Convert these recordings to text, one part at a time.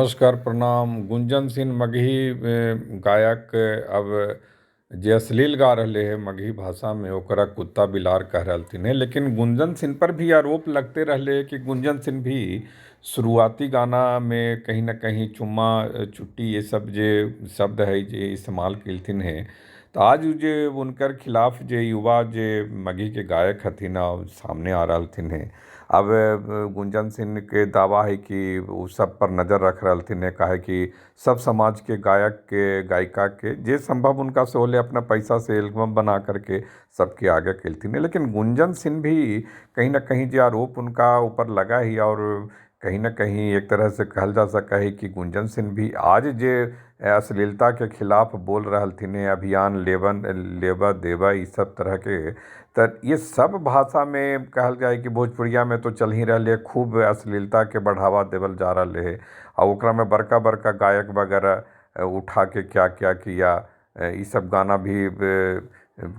नमस्कार प्रणाम। गुंजन सिंह मगही गायक अब जे अश्लील गा रहले है मगही भाषा में, ओकरा कुत्ता बिलार कह रहलथिन है। लेकिन गुंजन सिंह पर भी आरोप लगते रहले कि गुंजन सिंह भी शुरुआती गाना में कहीं ना कहीं चुम्मा चुट्टी ये सब जे शब्द है जे इस्तेमाल केलथिन है। तो आज जे उनकर खिलाफ जे युवा जे मगही के गायक हथिन सामने आ रहलथिन है। अब गुंजन सिंह के दावा है कि उ सब पर नज़र रख रहलथिन है, काहे कि सब समाज के गायक के गायिका के जे संभव उनका से होले अपना पैसा से एल्बम बना करके सबके आगे केलथिन है। लेकिन गुंजन सिंह भी कहीं ना कहीं जे आरोप उनका ऊपर लगा ही, और कहीं ना कहीं एक तरह से कहल जा सका है कि गुंजन सिंह भी आज जे अश्लीलता के खिलाफ बोल रहलथिन है, अभियान लेवन लेवा देवा ई सब तरह के, त ये सब भाषा में कहल जाए कि भोजपुरिया में तो चल ही रहले, खूब अश्लीलता के बढ़ावा देवल जा रहले है। आ ओकरा में बड़का बड़का गायक वगैरह उठा के क्या क्या किया, ई सब गाना भी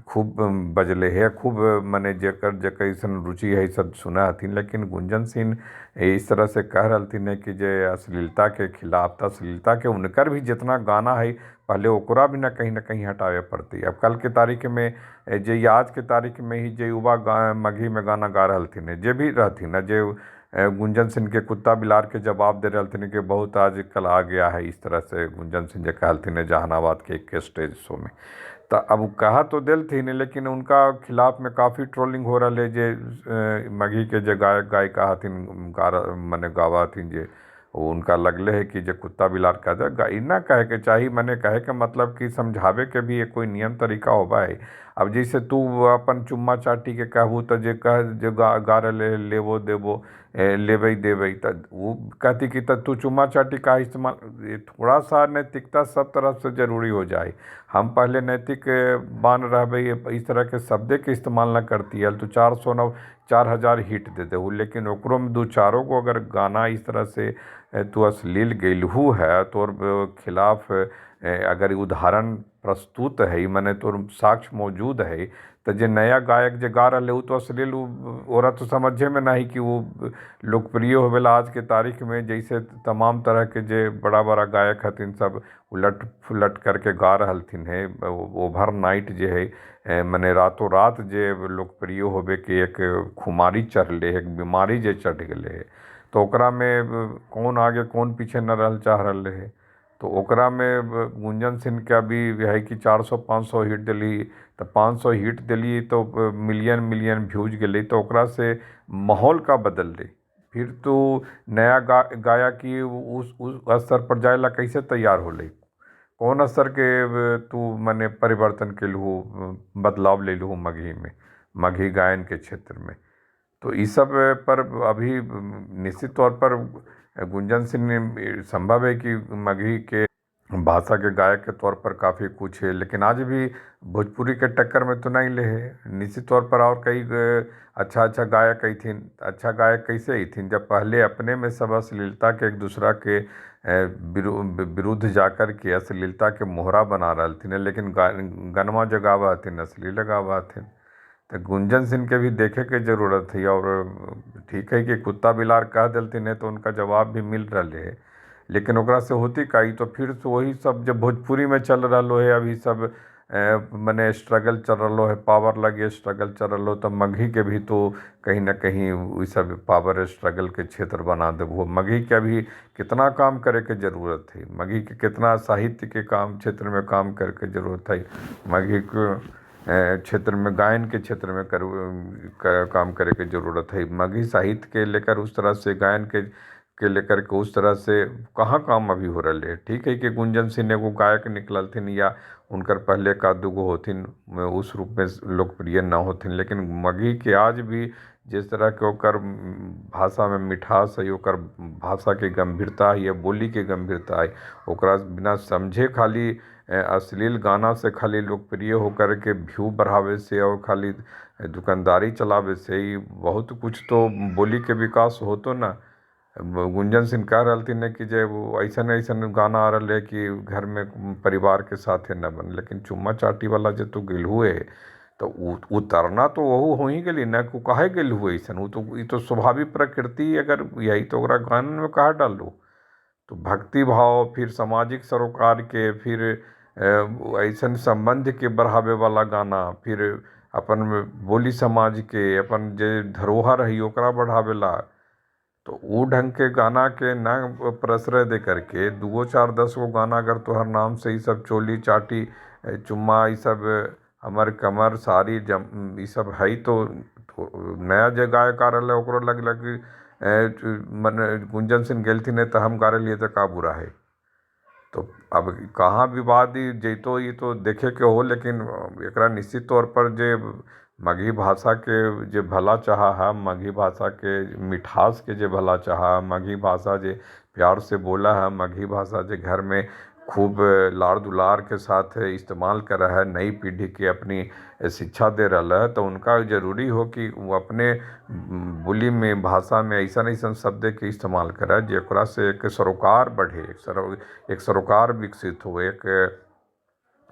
खूब बजले है, खूब मने जेकर जेकर अइसन रुचि है सब सुना हथिन। लेकिन गुंजन सिंह इस तरह से कह रहलथिन है कि जे अश्लीलता के खिलाफ, त अश्लीलता के उनकर भी जितना गाना है पहले ओकरा भी ना कहीं हटावे पड़ती। अब कल के तारीख में जे आज के तारीख में ही जे युवा मगही में गाना गा रहलथिन है, जे भी रहथिन, जे गुंजन सिंह के कुत्ता बिलार के जवाब दे रहलथिन कि बहुत आज कल आ गया है, इस तरह से गुंजन सिंह जे कहलथिन है जहानाबाद के एक स्टेज शो में। तो अब कहा तो देलथिन, लेकिन उनका खिलाफ में काफ़ी ट्रोलिंग हो रहा है। जे मगही के जे गायक गायिका हथिन मने गावा हथिन, जे उनका लगले है कि जे कुत्ता बिलार कह दे, ना कहे के चाही, मने कहे के मतलब कि समझावे के भी कोई नियम तरीका होबा है। अब जैसे तू अपन चुम्मा चाटी के कहबू तो जे कह जे गा रहे लेबो देबो लेबै देबै, त वो कहती कि त तू चुम्मा चाटी का इस्तेमाल। थोड़ा सा नैतिकता सब तरफ से जरूरी हो जाए। हम पहले नैतिक बान रहबै, इस तरह के शब्दे के इस्तेमाल न करती हल तो 400 न 4000 हिट दे देहू, लेकिन ओकरो में दू चारो गो अगर गाना इस तरह से तू अश्लील गैलहू है, तोर खिलाफ अगर उदाहरण प्रस्तुत है, मने तोर साक्ष्य मौजूद है, तो जे नया गायक जे गा रहे उ तो अश्लील ओरा तो समझे में नहीं कि वो लोकप्रिय होवेला आज के तारीख में। जैसे तमाम तरह के जे बड़ा बड़ा गायक हथिन सब उलट फुलट करके गा रहलथिन है, ओवर नाइट जे है मने रातों रात जे लोकप्रिय होवे के एक खुमारी चढ़ले है, एक बीमारी जे चढ़ गेले है, तो ओकरा में कौन आगे कौन पीछे न रहल चाह रहले है। तो ओकरा में गुंजन सिंह के अभी है कि 400-500 हिट दिली, तो 500 हिट दिली तो मिलियन मिलियन व्यूज गेलै, तो ओकरा से माहौल का बदललै। फिर तो नया गायकी उस स्तर पर जाए ला कैसे तैयार होलै, कौन स्तर के तू मने परिवर्तन केलहू, बदलाव लेलहू मगही में, मगही गायन के क्षेत्र में। तो इस सब पर अभी निश्चित तौर पर गुंजन सिंह ने संभव है कि मगही के भाषा के गायक के तौर पर काफ़ी कुछ है, लेकिन आज भी भोजपुरी के टक्कर में तो नहीं ले है निश्चित तौर पर। और कई अच्छा अच्छा गायक अइथिन, अच्छा गायक कैसे अइथिन जब पहले अपने में सब अश्लीलता के एक दूसरा के विरुद्ध जाकर के अश्लीलता के मोहरा बना रहलथिन है, लेकिन गनमा जो गावा हथिन अश्लील गावा हथिन। तो गुंजन सिंह के भी देखे के जरूरत है। और ठीक है कि कुत्ता बिलार कह देलथिन है तो उनका जवाब भी मिल रहा है, लेकिन ओकरा से होती का, तो फिर से वही सब जब भोजपुरी में चल रहा है अभी सब मने स्ट्रगल चल रहा है, पावर लगे स्ट्रगल चल रहा, तो मगही के भी तो कहीं ना कहीं वही सब पावर स्ट्रगल के क्षेत्र बना देबो। मगही के अभी कितना काम करे के जरूरत है, मगही के कितना साहित्य के काम क्षेत्र में काम करे के जरूरत है, मगही के क्षेत्र में गायन के क्षेत्र में काम करे के जरूरत है, मगही साहित्य के लेकर उस तरह से गायन के लेकर के उस तरह से कहाँ काम अभी हो रहा है। ठीक है कि गुंजन सिंह एगो गायक निकलथिन या उनकर पहले का दूगो होथिन उस रूप में लोकप्रिय न होथिन, लेकिन मगही के आज भी जिस तरह के ओकर भाषा में मिठास है, ओकर भाषा के गंभीरता है या बोली के गंभीरता है, ओकरा बिना समझे खाली अश्लील गाना से खाली लोकप्रिय होकर के व्यू बढ़ावे से और खाली दुकानदारी चलावे से ही बहुत कुछ तो बोली के विकास होतो ना। गुंजन सिंह कह रहलथिन है कि जे वो ऐसन ऐसन गाना आ रहा है कि घर में परिवार के साथे न बन, लेकिन चुम्मा चाटी वाला जे तू गेलहू है तो उतरना तो वहु हो ही गेली ना, काहे गेलहू ऐसन, वो तो ई तो स्वाभाविक प्रकृति अगर यही तो ओकरा गान में कहा डालू। तो भक्ति भाव, फिर सामाजिक सरोकार के, फिर ऐसन सम्बन्ध के बढ़ावे वाला गाना, फिर अपन बोली समाज के, अपन जे धरोहर हइ ओकरा बढ़ावे ला, तो उ ढंग के गाना के न प्रश्रय दे करके 2 4 10 गो गाना अगर तोहर नाम से ई सब चोली चाटी चुम्मा ई सब हमर कमर साड़ी जम ई सब हइ, तो नया जे गायक आ रहलै ओकरो लगलक कि मने गुंजन सिंह गेलथिन तऽ हम गा रहलियै तऽ का बुरा हइ। तो अब कहाँ विवाद जैतो ई तो देखे के हो, लेकिन एकरा निश्चित तौर पर जे मगही भाषा के जे भला चाह है, मगही भाषा के मिठास के जे भला चाह है, मगही भाषा जे प्यार से बोला है, मगही भाषा जे घर में खूब लाड़ दुलार के साथ इस्तेमाल कर है, नई पीढ़ी के अपनी शिक्षा दे रहा है, तो उनका जरूरी हो कि वो अपने बोली में, भाषा में ऐसा ऐसा शब्द के इस्तेमाल करे जेकरा से एक सरोकार बढ़े, एक सरोकार विकसित हो, एक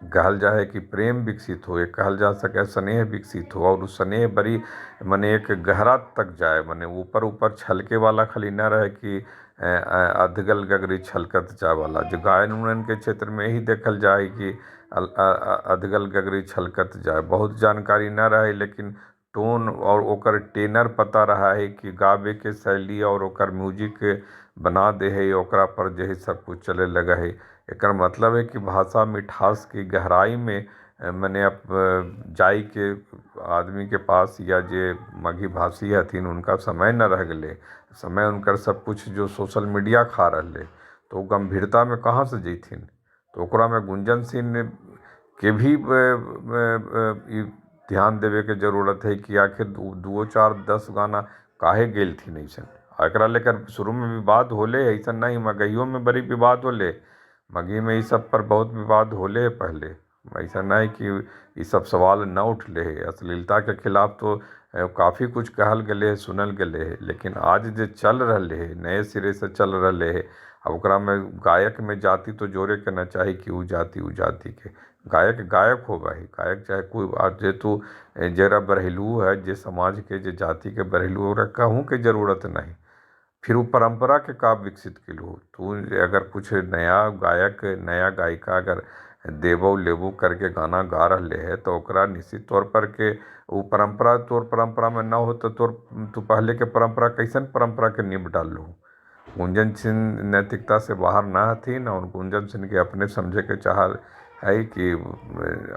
कहल जा है कि प्रेम विकसित हो, एक कहल जा सके स्नेह विकसित हो, और उस स्नेह बड़ी मने एक गहरा तक जाए, मने ऊपर ऊपर छलके वाला खाली न रहे कि अधगल गगरी छलकत जाए वाला। जो गायन उयन के क्षेत्र में ही देखल जाए कि अधगल गगरी छलकत जाए, बहुत जानकारी न रहे लेकिन टोन और ओकर टेनर पता रहा है कि गावे के शैली और ओकर म्यूजिक बना दे है, ओकरा पर जे है सब कुछ चले लगा है। एकर मतलब है कि भाषा मिठास की गहराई में मने अब जाई के आदमी के पास या जे मगही भाषी हथिन उनका समय न रह गेलै, समय उनकर सब कुछ जो सोशल मीडिया खा रहलै, तो गंभीरता में कहाँ से जैथिन। तो ओकरा में गुंजन सिंह के भी ध्यान देवे के जरूरत है कि आखिर 2 4 10 गाना काहे गेलथिन ऐसन। एकरा लेकर शुरू में विवाद होले, ऐसा नहीं, मगहियों में बड़ी विवाद होले, मगही में ई सब पर बहुत विवाद होले पहले, ऐसा नहीं कि ई सब सवाल न उठले है। अश्लीलता के खिलाफ तो काफ़ी कुछ कहल गेलै है, सुनल गेलै है, लेकिन आज जे चल रहले है नए सिरे से चल रहले है, अब ओकरा में गायक में जाति तो जोड़े के न चाही कि उ जाति उ जाति के, गायक गायक होबा है, गायक चाहे कोई जे तू जरा बढ़ेलू है, जे समाज के जे जाति के बढ़ेलू, ओकरा कहूँ के जरूरत नहीं। फिर वो परंपरा के का विकसित केलू तू, अगर कुछ नया गायक नया गायिका अगर देबो लेबो करके गाना गा रहले है तो ओकरा निश्चित तौर पर के वो परंपरा तोर परंपरा में न हो तो तोर तू पहले के परंपरा कैसन परंपरा के नींव डाललू। गुंजन सिंह नैतिकता से बाहर न हथिन और गुंजन सिंह के अपने समझे के चाह है कि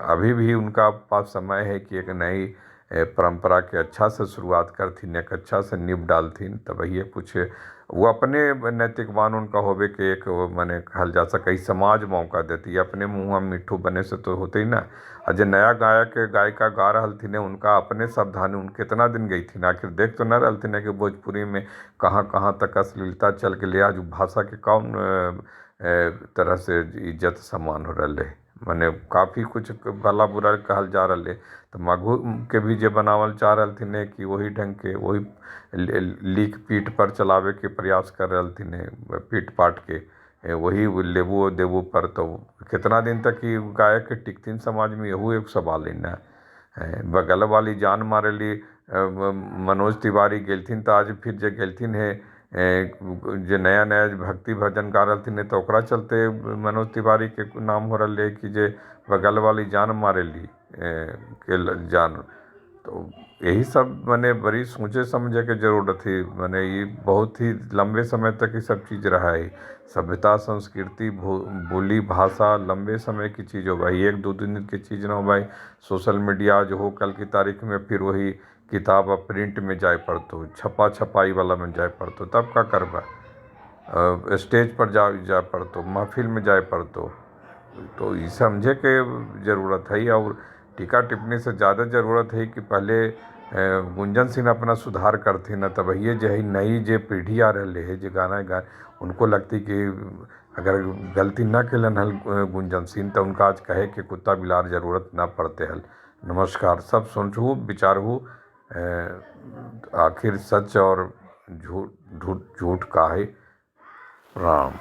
अभी भी उनका पास समय है कि एक नई परंपरा के अच्छा से शुरुआत करथिन, एक अच्छा से नींव डालथिन, तब ये कुछ वो अपने नैतिकवान उनका होवे के एक मने कहल जा सके समाज मौका देती, अपने मुँह मिट्ठू बने से तो होते ही ना। आ जे नया गायक गायिका गा रहलथिन उनका अपने सावधानी, उन कितना दिन गई थी आखिर देख तो न रहलथिन कि भोजपुरी में कहाँ कहाँ तक अश्लीलता चल गई, आज भाषा के कौन तरह से इज्जत सम्मान हो रहा है, मने काफ़ी कुछ भला बुरा कहल जा रहा है। तो मगहू के भी जे बनावल चाह रहलथिन कि वही ढंग के वही लीक पीठ पर चलावे के प्रयास कर रहलथिन है, पीट पाट के वही लेबू देबू पर, तो कितना दिन तक ई गायक टिकथिन समाज में, यहू एक सवाल है ना। बगल वाली जान मारेली मनोज तिवारी गेलथिन तो आज फिर जे गेलथिन है जे नया नया भक्ति भजन गा रहलथिन तो ओकरा चलते मनोज तिवारी के नाम हो रहा है कि जे बगल वाली जान मारेली के जान। तो यही सब मने बड़ी सोचे समझे के जरूरत है, मने ये बहुत ही लंबे समय तक ये सब चीज़ रहा है। सभ्यता संस्कृति बोली भाषा लंबे समय की चीज़ हो भाई, 1 2 दिन की चीज़ ना हो भाई। सोशल मीडिया जो हो कल की तारीख में फिर वही किताब अब प्रिंट में जाए पड़तो, छपा छपाई वाला में जाए पड़तो, तब का करबा, स्टेज पर जा जाए पड़तो, महफिल में जाए पड़तो। तो ये समझे के ज़रूरत है और टीका टिप्पणी से ज़्यादा ज़रूरत है कि पहले गुंजन सिंह अपना सुधार करथिन न तब ये जो है नई जे पीढ़ी आ रही है जे गाना गा उनको लगती कि अगर गलती न कलन हल गुंजन सिंह तो उनका आज कहे कि कुत्ता बिलार जरूरत न पड़ते हल। नमस्कार, सब सोचू विचारू आखिर सच और झूठ झूठ का है। राम।